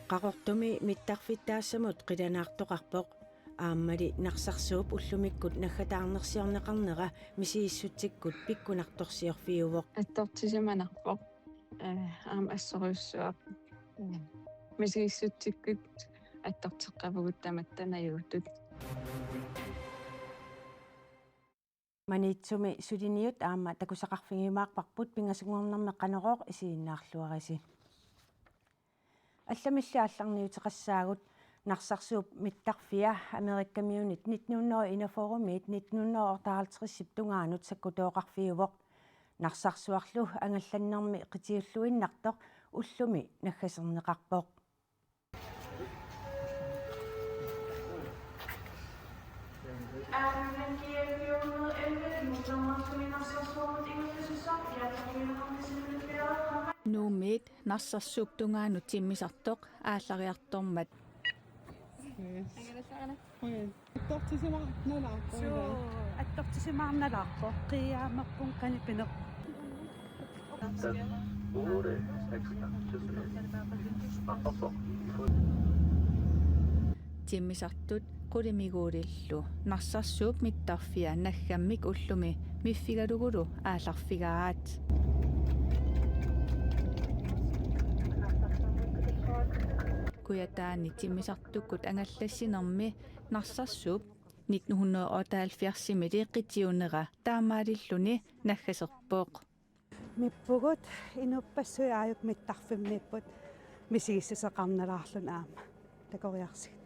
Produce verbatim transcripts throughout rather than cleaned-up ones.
Qaqortumi mittarfittaassamut qilanaartoqarpoq. Aammali Narsarsuup ullumikkut naggataarnersiorneqarnera misigissutsikkut pikkunartorsiorfiuvoq. Attortisimanarpoq. Eh, aamma assorujussuaq. Eh, misigissutsikkut attorteqqavugut tamatta najuutut. Maniitsumi suliniut aamma takusaqarfigiumaarparput, pingasunngornermi Qanorooq isiginnaarluarisi. Allamilli aallarniuteqassaagut. Narsarsuup mittarfia Amerikamiunit nitten hundrede enogfyrre-miit nitten hundrede otteoghalvtreds-ip tungaanut sakkutooqarfiuvoq. Narsarsuarlu angallannermi qitiulluinnartoq ullumi naggaserneqarpoq. Nuummiit Narsarsuup tungaanut timmisartoq aallariartormat. Attortisimaarnalaarpoq. Suu, attortisimaarnalaarpoq. Qiiaammerpun qanipineq. Timmisartut qulimiguulillu Narsarsuup mittarfia naggammik ullumi miffigalugulu aallarfigaat. Kujataani timmisartukkut angallassinermi Narsarsuup nitten hundrede otteoghalvfjerds-imili qitiunera taamaalilluni naggaserpoq. Mippugut inuppassuit aajuku mittarfimmiipput misigissuseqarnalaarluni aamma takoriarsigit.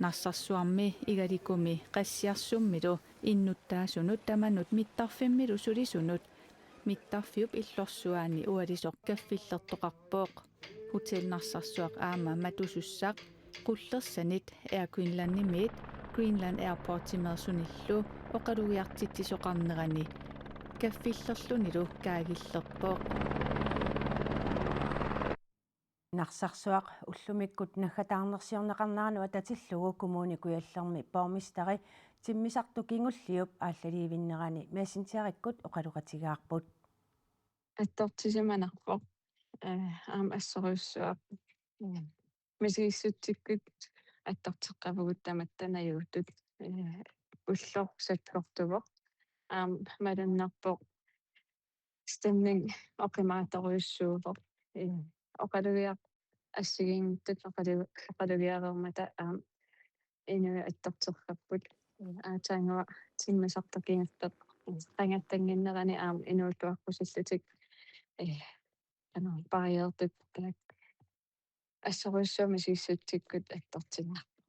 Narsarsuarmi Igalikumi Qassiarsummilu innuttaasunut tamanut mittarfimmilu sulisunut mittarfiup illorsuaani ualisoq kaffillertoqarpoq. Hotel Narsarsuaq aamma matusussaq qullersanit Air Greenlandimiit Greenland Airportimeersunillu oqalugiartitsisoqarnerani kaffillerlunilu kaagillerpoq. Narsarsuaq ullumikkut naggataarnersiorneqarneranut atatillugu Kommune Kujallermi borgmesteri timmisartoq kingulliup aallaliivinnerani Messengerikkut oqaloqatigaarput. Attortisimanarpoq. Eh, aamma assorujussuaq. Eh, misigissutsikkut attorteqqavugut tamatta najuutut. Eh, ulloq sakkortuvoq. Aamma malunnarpoq. Stemning oqimaatorujussuuvoq. Eh, oqalugiaq assigiinngitsut oqalu-, oqalugiareermata aamma inuit attorterpapput. Aatsaannguaq timmisartoq kingulleq qangattannginnerani aamma inuulluaqqusillutik, eh, qanoq paajeertut taakku. Assorujussuaq misigissutsikkut attortinnarpoq.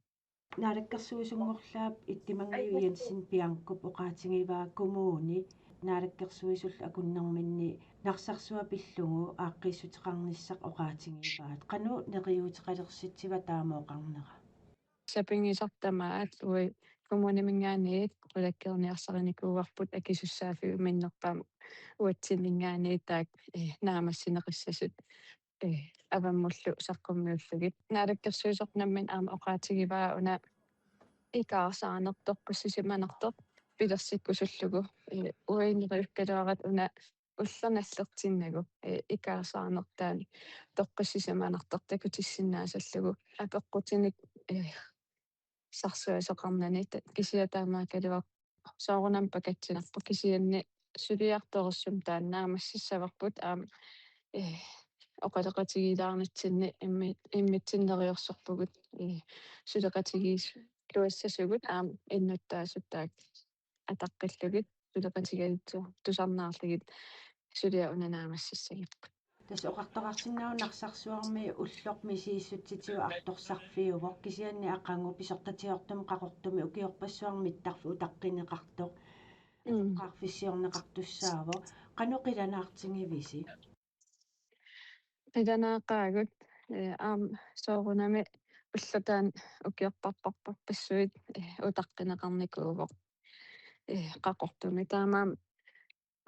Naalakkersuisunngorlaap Ittimanngiu Jensen Biancup oqaatigivaa kommuni naalakkersuisullu akunnerminni Narsarsuaq pillugu aaqqiissuteqarnissaq oqaatigivaat. Qanoq neriuuteqalersitsiva taama oqarnera? Sapinngisaq tamaat uagut kommuniminngaanniit qulakkeerniarsarinikuuarput akisussaaffiup minnerpaamik uatsinninngaanniit taakku, eh, naammassineqassasut, eh, avammullu saqqummiullugit. Naalakkersuisoq nammineq aamma oqaatigivaa una ikaarsaarneq toqqissisimanartoq pilersikkusullugu, eh, uagut neriukkaluarat una ulloq nallertinnagu, eh, ikaarsaarneq taanna toqqissisimanartoq takutissinnaasallugu apeqqutinik, eh, sarsuisoqarnani ta-, kisianni taamaakkaluartoq soorunami pakatsinarpoq kisianni suliartorissumik taanna naammassissavarput aamma, eh, oqaloqatigiilaarnitsinni immi-, immitsinnut neriorsorpugut, eh, suleqatigiilluassasugut aamma innuttaasut taakku ataqqillugit suleqatigiittut tusarnaarlugit suliaq una naammassissagipput. Tassa oqartoqarsinnaavoq Narsarsuarmi ulloq misigissutsitigut artorsarfiuvoq, kisianni aqagu pisortatigoortumik Qaqortumi ukiorpassuarni mittarfik utaqqineqartoq. Mm. Atoqqaarfissiorneqartussaavoq. Qanoq qilanaartigivisi? Qilanaaqaagut, eh, aamma soorunami ulloq taanna ukiorparparparpassuit, eh, utaqqineqarnikuuvoq, eh, Qaqortumi. Taamaammat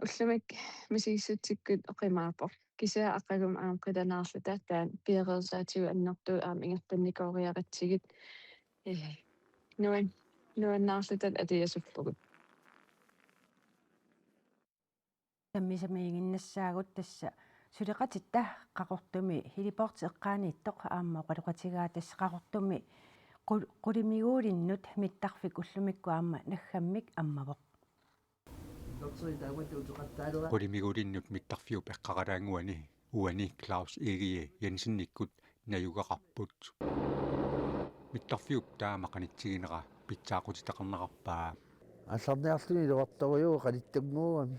ullumikkut misigissutsikkut oqimaappoq. Kisianni aqagumut aamma qilanaarluta taanna piareersaatigut annertuut aamma ingerlannikooriaratsigit, eh, nuan-, nuannaarluta aliasuppugut. Sammisamiiginnassaagut tassa Suleqatitta Qaqortumi heliporti eqqaaniittoq aamma oqaloqatigaat, tassa Qaqortumi qul-, qulimiguulinnut mittarfik ullumikkut aamma naggammik ammavoq. Qulimiguulinnut mittarfiup eqqaralaannguani uani Claus Egede Jensenikkut najugaqarput. Mittarfiup taama qanitsiginera pitsaaqutitaqarnerarpaa. Aallarniarluni iluartorujuuvoq qanittunnguugami.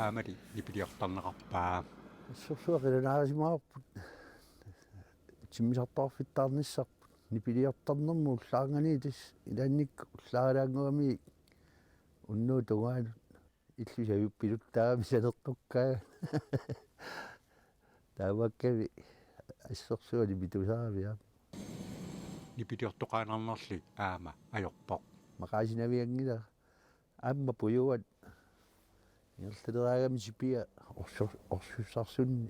Aamali nipiliortarnerarpaa. Assorsuaq qilunaarisimavarput. Timmisartorfittaarnissarput. Nipiliortarnermut ullaarnganiit tassa ilaannikkut ullaarilaannguami unnuup tungaanut. Illusaviup piluttaami saneqqukkaa. Taamaakkaami assorsuaq nipitusaavia. Nipiliortoqaannarnerli aamma ajorpoq. Maqaasinavianngilara. Aamma pujuat. Ingerlaleraangami sipia orsor-, orsussarsunni.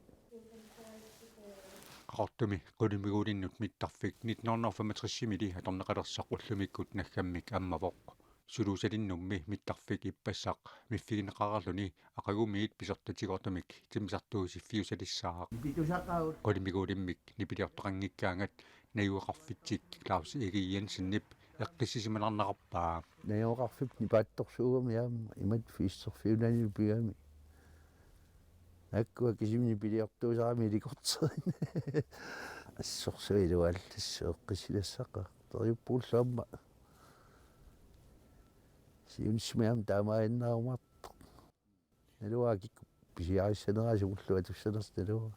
Qaqortumi qulimiguulinnut mittarfik nitten hundrede og femogtres-imili atorneqalersoq ullumikkut naggammik ammavoq. Suluusalinnummi mittarfik ippassaq miffigineqareerluni aqagumiit pisortatigoortumik timmisartuusiffiusalissaaq. Nipitusaqaat. Qulimiguulimmik nipiliortoqanngikkaangat najugaqarfitsik Claus Egede Jensenip eqqissisimanarnerarpaa. Najugaqarfiup nipaattorsuugami aamma imatut fiisterfiunani pigami. Nakkua kisimi nipiliortuusarami ilikorterin. Assorsuaq iluallassu eqqissilassaqaaq. Teriuppuullu aamma. Siunissami aamma taamaaginnaarumaartoq. Naluara kikkut pisiarissanerat sumullu atussanersoq naluara.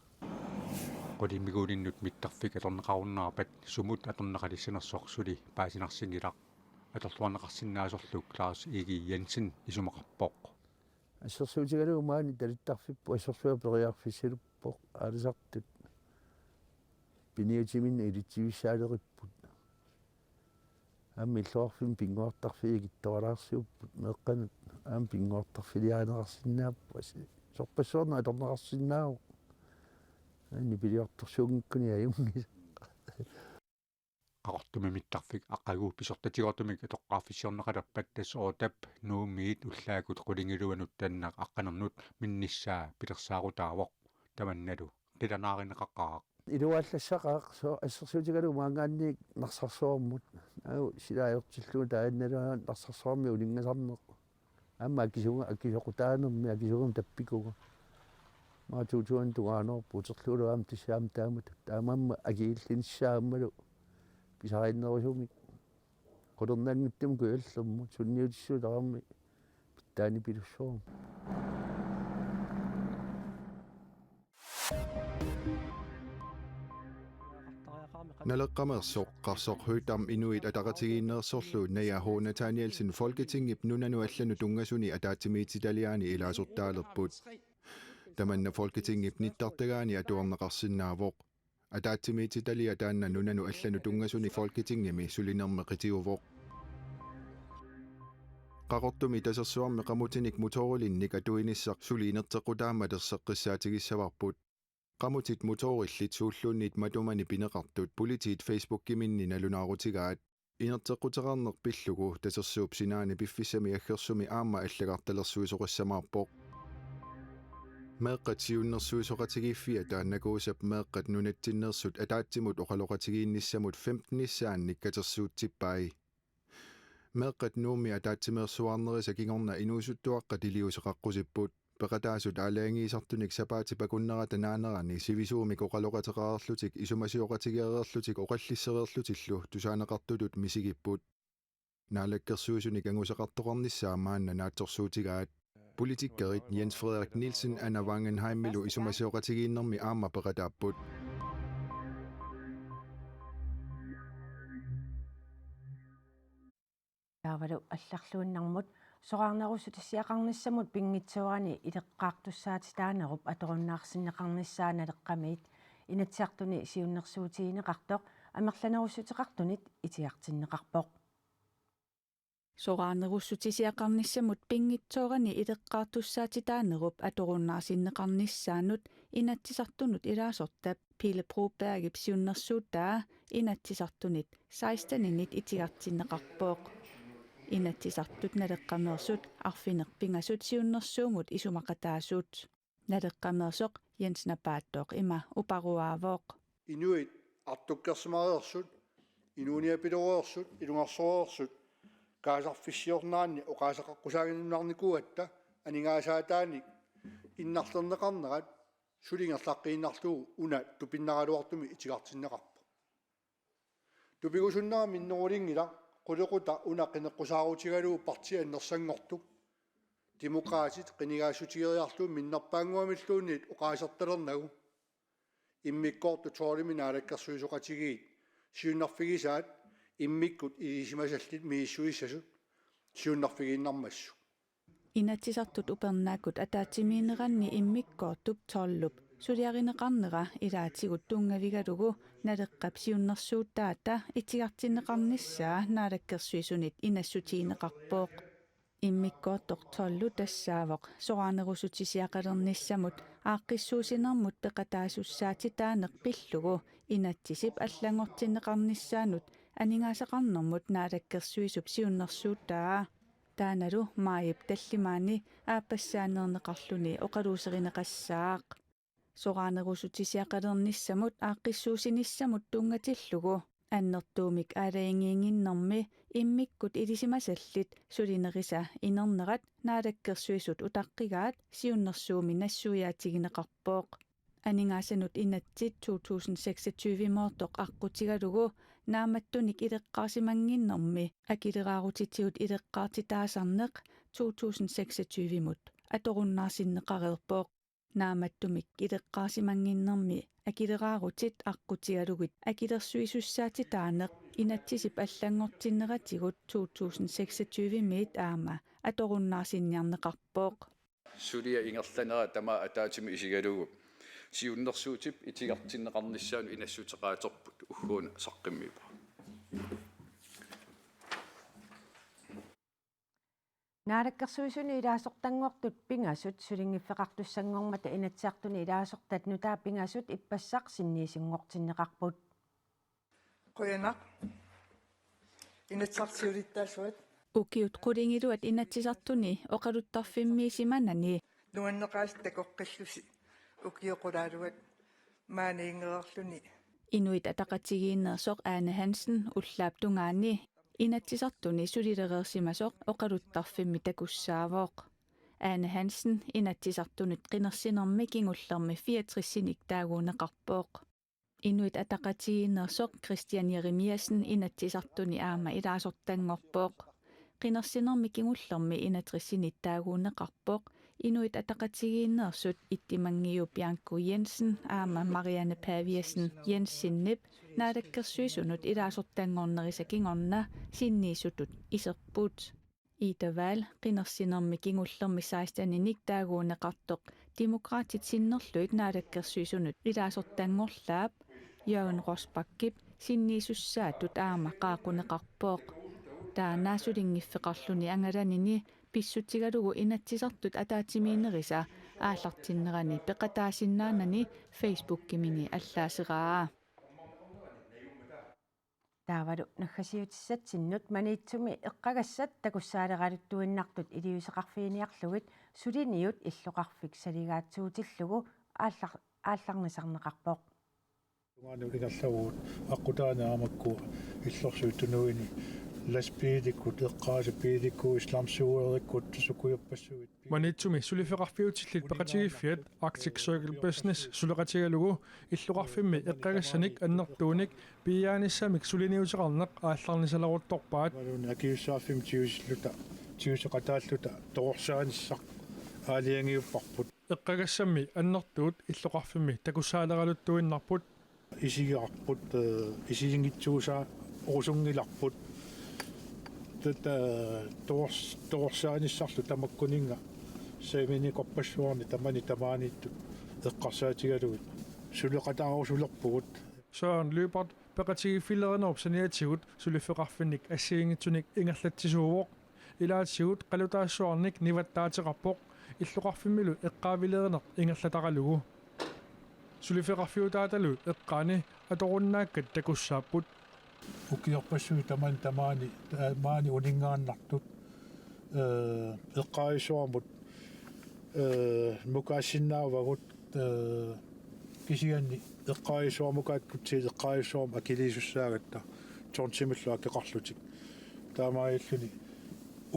Qulimiguulinnut mittarfik atorneqarunnaarpat sumut atorneqalissanersoq suli paasinarsinngilaq. Atorluarneqarsinnaasorlu Claus Egede Jensen isumaqarpoq. Assersuutigalugu maani talittarfipput assorsuaq periarfissaluppoq aalisartut. Piniutiminnut ilitsivissaaleripput. Aamma illoqarfimmi pinnguartarfiit ikittualaarsiupput meeqqanut aamma pinnguartarfiliarineqarsinnaapput. As-, sorpassuarnik atorneqarsinnaavoq. Aamma nipiliortorsuunngikkuni ajunngilaq. Qaqortumi mittarfik aqagu pisortatigoortumik atoqqaarfissiorneqalerpat tassa ottap Nuummiit ullaakkut qulingiluanut Tannaq aqqanernut minnissaa pilersaarutaavoq. Tamannalu qilanaarineqaqaaq. Iluallassaqaaq soo assersuutigalugu maanngaanniit Narsarsuarmut. Au sila ajortillugu taannalu Narsarsuarmi uninngasarneq. Aamma akisuga, akisoqutaanermi akisugami tappikunga. Maani to tusind tungaanoorpoq uterlugu aamma tassa aamma taamatut. Taamaammat akiliinissaa aammalu pisariinnerusumik. Qularnanngitsumik kujallermut sunniutissutarammi pitsaanipilussuarmut. Naleqqameersoq Qarsoq Høegh-Dam Inuit Ataqatigiinneersorlu Naja H. Nathanielsen Folketingip nunanut allanut tunngasuni ataatsimiititaliaani ilaasortaalerput. Tamanna Folketingip nittartagaani atuarneqarsinnaavoq. Ataatsimiititalia taanna nunanut allanut tunngasuni Folketingimi sulinermi qitiuvoq. Qaqortumi Tasersuarmi qamutinik motorilinnik atuinissaq suli inerteqqutaammat erseqqissaatigissavarput. Qamutit motorillit suulluunniit matumani pineqartut politiit Facebookiminni nalunaarutigaat. Inerteqquteqarneq pillugu Tasersuup sinaani piffissami aggersumi aamma allagartalersuisoqassamaarpoq. Meeqqat siunnersuisoqatigiiffia taannakuusap meeqqat nunatsinneersut ataatsimut oqaloqatigiinnissamut femtenissaannik katersuutsippai. Meeqqat Nuummi ataatsimeersuarnerisa kingorna inuusuttuaqqat iliuuseqaqqusipput. Peqataasut aalajangiisartunik sapaatip akunnerata naanerani sivisuumik oqaloqateqareerlutik isumasioqatigeereerlutik oqallissereerlutillu tusaaneqartutut misigipput. Naalakkersuisunik angusaqartoqarnissaa maanna naatsorsuutigaat. Politikerit Jens Frederik Nielsen Anna Wangenheimilu isumasioqatigiinnermi aamma peqataapput. Taavalu allarluinnarmut soraarnerussutisiaqarnissamut pinngitsoorani ileqqaartussaatitaanerup atorunnaarsinneqarnissaa Naleqqamiit Inatsisartuni siunnersuutigineqartoq amerlanerussuteqartunit itigartinneqarpoq. Soraarnerussutisiaqarnissamut pinngitsoorani ileqqaartussaatitaanerup atorunnaarsinneqarnissaanut Inatsisartunut ilaasortap Pele Brobergip siunnersuutaa Inatsisartunit seksteninit itigartinneqarpoq. Inatsisartut, Naleqqameersut arfineq-pingasut siunnersuummut isumaqataasut. Naleqqameersoq Jens Napaattooq ima uparuaavoq: Inuit artukkersimareersut, inuuniapiloreersut, ilungersoreersut kaasarfissiornerani oqaaseqaqqusaannginnarnikuugatta aningaasaataanik innarlerneqarnerat suli ingerlaqqiinnarlugu una tupinnaraluartumik itigartinneqarpoq. Tupigusunnera minnerulinngilaq, qulequtaq una qineqqusaarutigalugu partiit annersanngortut. Demokraatit qinigaassutigereerlugu minnerpaannguamilluunniit oqaasertalernagu. Immikkoortut tolvimi naalakkersuisooqatigiit siunnerfigisaat immikkut ilisimasallit misissuissasut siunnerfigiinnarmassuk. Inatsisartut upernaakkut ataatsimiinneranni immikkoortup tolvip suliarineqarnera ilaatigut tunngavigalugu Naleqqap siunnersuutaata itigartinneqarnissaa Naalakkersuisunit inassutigineqarpoq. Immikkoortoq tolv tassaavoq soraarnerussutisiaqalernissamut aaqqissuussinermut peqataasussaatitaaneq pillugu inatsisip allanngortinneqarnissaanut aningaasaqarnermut Naalakkersuisup siunnersuutaa. Taannalu maajip tallimaanni aappassaaneerneqarluni oqaluuserineqassaaq. Soraarnerussutisiaqalernissamut tunngatillugu annertuumik aalajangiinnginnermi immikkut ilisimasallit sulinerisa inernerat Naalakkersuisut utaqqigaat siunnersuummi nassuiaatigineqarpoq. Aningaasanut inatsit to tusind seksogtyve-moortoq aqqutigalugu naammattunik ileqqaarsimannginnermi akileraarutit ileqqaartitaasarneq to tusind seksogtyve-mut atorunnaarsinneqareerpoq. Naammattumik ileqqaarsimannginnermi akileraarutit aqqutigalugit akilersuisussaatitaaneq inatsisip allanngortinneratigut to tusind seksogtyve-miit aamma atorunnaarsinniarneqarpoq. Suliaq ingerlanera tamaat ataatsimut isigalugu siunnersuutip itigartinneqarnissaanut inassuteqaaterput ugguuna saqqummiippoq. Naalakkersuisuni ilaasortanngortut pingasut sulinngiffeqartussanngormata Inatsisartuni ilaasortat nutaat pingasut ippassaq sinniisunngortinneqarput. Qujanaq. Inatsisartut siulittaasuat. Ukiut qulingiluat Inatsisartuni oqaluttarfimmiisimanani nuanneqaaq takoqqillusi ukiut qulaaluat maaniinngereerluni. Inuit Ataqatigiinneersoq Ane Hansen ullaap tungaani Inatsisartuni sulilereersimasoq oqaluttarfimmi takussaavoq. Ane Hansen Inatsisartunut qinersinermi kingullermi fireogtresinik taaguunneqarpoq. Inuit Ataqatigiinneersoq Kristian Jerimiassen Inatsisartuni aamma ilaasortanngorpoq. Qinersinermi kingullermi enogtresinik taaguunneqarpoq Inuit Ataqatigiinneersut Ittimanngiu Bianco Jensen aamma Marianne Paviasen Jensenip Naalakkersuisunut ilaasortanngornerisa kingorna sinniisutut iserput. Ida Wall qinersinermi kingullermi seksteninik taaguunneqartoq Demokraatit sinnerlugit Naalakkersuisunut ilaasortanngorlaap, Jørgen Rosbachip sinniisussaatut aamma qaaqquneqarpoq. Taanna sulinngiffeqarluni angalanini pissutigalugu Inatsisartut ataatsimiinnerisa aallartinnerani peqataasinnaanani Facebookimini allaaseraa. Taavalu naggasiutissatsinnut Maniitsumi eqqagassat takussaaleraluttuinnartut iliuuseqarfiginiarlugit suliniut illoqarfik saligaatsuutillugu aallar-, aallarnisarneqarpoq. Tungaanut ingerlavugut aqqutaani aamma makku illorsuit tunuini lastbiilikkut, eqqaasat biilikkut, slamsugereerikkut, sukkujoppassuit. Maniitsumi suliffeqarfiutillit peqatigiiffiat Arctic Circle Business suleqatigalugu illoqarfimmi eqqagassanik annertuunik piiaanissamik suliniuteqarneq aallarnisaleruttorpaat. Imaluunniit akisussaaffimmik tigusilluta, tiguseqataalluta toqorsaanissaq aalajangiupparput. Eqqagassammi annertuut illoqarfimmi takussaaleraluttuinnarput. Isigiarput, eh, isiginngitsuusaa orusunngilarput. Tata, eh, toqors-, toqorsaanissarlu tamakkuninnga saaminikorpassuarni tamani tamaaniittut eqqarsaatigalugit suleqataarusulerpugut. Søren Lyberth peqatigiiffilerinerup saniatigut suliffeqarfinnik assigiinngitsunik ingerlatsisuuvoq. Ilaatigut qalutaassuarnik nivattaateqarpoq illoqarfimmilu eqqaavilerineq ingerlataralugu. Suliffeqarfiutaatalu eqqaani atorunnaakkat takussaapput. Ukiorpassuit taman tamaani, ta-, maani uninngaannartut, eh, eqqaavissuarmut Ee, mukaasinnaavagut, ee, kisianni eqqaajussuarmukaakkutsi eqqaajussuarmut akiliisussaagatta tonsimillu akeqarlutik. Taamaalilluni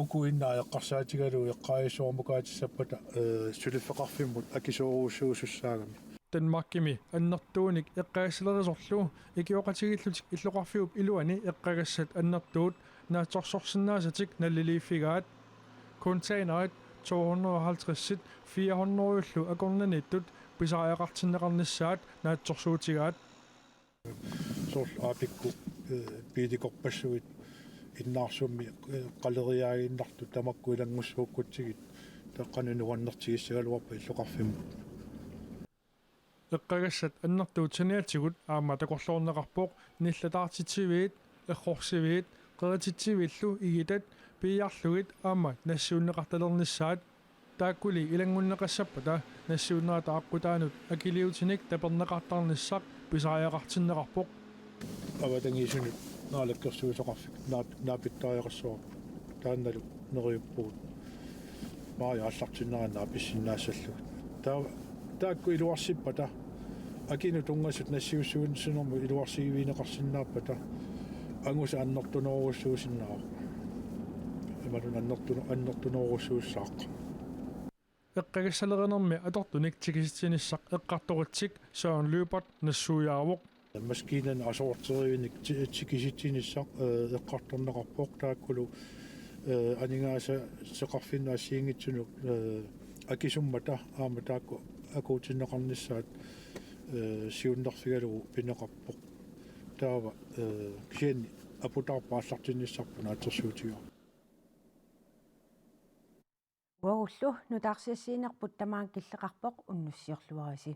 uku inna eqqarsaatigalugu eqqaajussuarmukaatissappata, ee, suliffeqarfimmut akisoorujussuusussaagami. Danmarkimi annertuunik eqqagassalerisorlu ikioqatigiillutik illoqarfiup iluani eqqagassat annertuut naatsorsorsinnaasatik naliliiffigaat. Containerit to hundrede og halvtreds fire hundrede akornanniittut pisariaqartinneqarnissaat naatsorsuutigaat. Soorlu aapikkut, ee, biilikorpassuit innaarsummi, ee, qaleriaaginnartut tamakku ilanngussuukkutsigit taqqani nuannertigissagaluarpat illoqarfimmut. Eqqagassat annertuut saniatigut aamma takorloorneqarpoq nillataartitsiviit, errorsiviit, qerititsiviillu igitat piiarlugit aamma nassiunneqartalernissaat. Taakkuli ilanngunneqassappata nassiunnerata aqqutaanut akiliutinik taperneqartarnissaq pisariaqartinneqarpoq. Avatangiisinut naalakkersuisoqarfik naap-, naapittariaqassavarput. Taannalu neriuppugut. Maajaallartinneranna apissinnaassallugit. Taa-, taakku iluarsippata akinut tunngasut nassiussinermut iluarsiivigineqarsinnaappata angusa annertunerujussuusinnaavoq. Imaluunniit annertunu-, annertunerujussuussaaq. Eqqagassalerinermi atortunik tikisitsinissaq eqqartoritsik Søren Lyberth nassuiaavoq. Maskiinani asoorterivinnik ti-, tikisitsinissaq, ee, eqqartorneqarpoq taakkulu, ee, aningaasaqarfinnut assigiinngitsunut, ee, akisummata aamma taakku akuutinneqarnissaat, ee, siunnerfigalugu pineqarpoq. Taava, ee, kisianni aputaarput aallartinnissarput naatsorsuutigaarput. Uagullu nutaarsiassiinerput tamaanga killeqarpoq, unnussiorluarisi.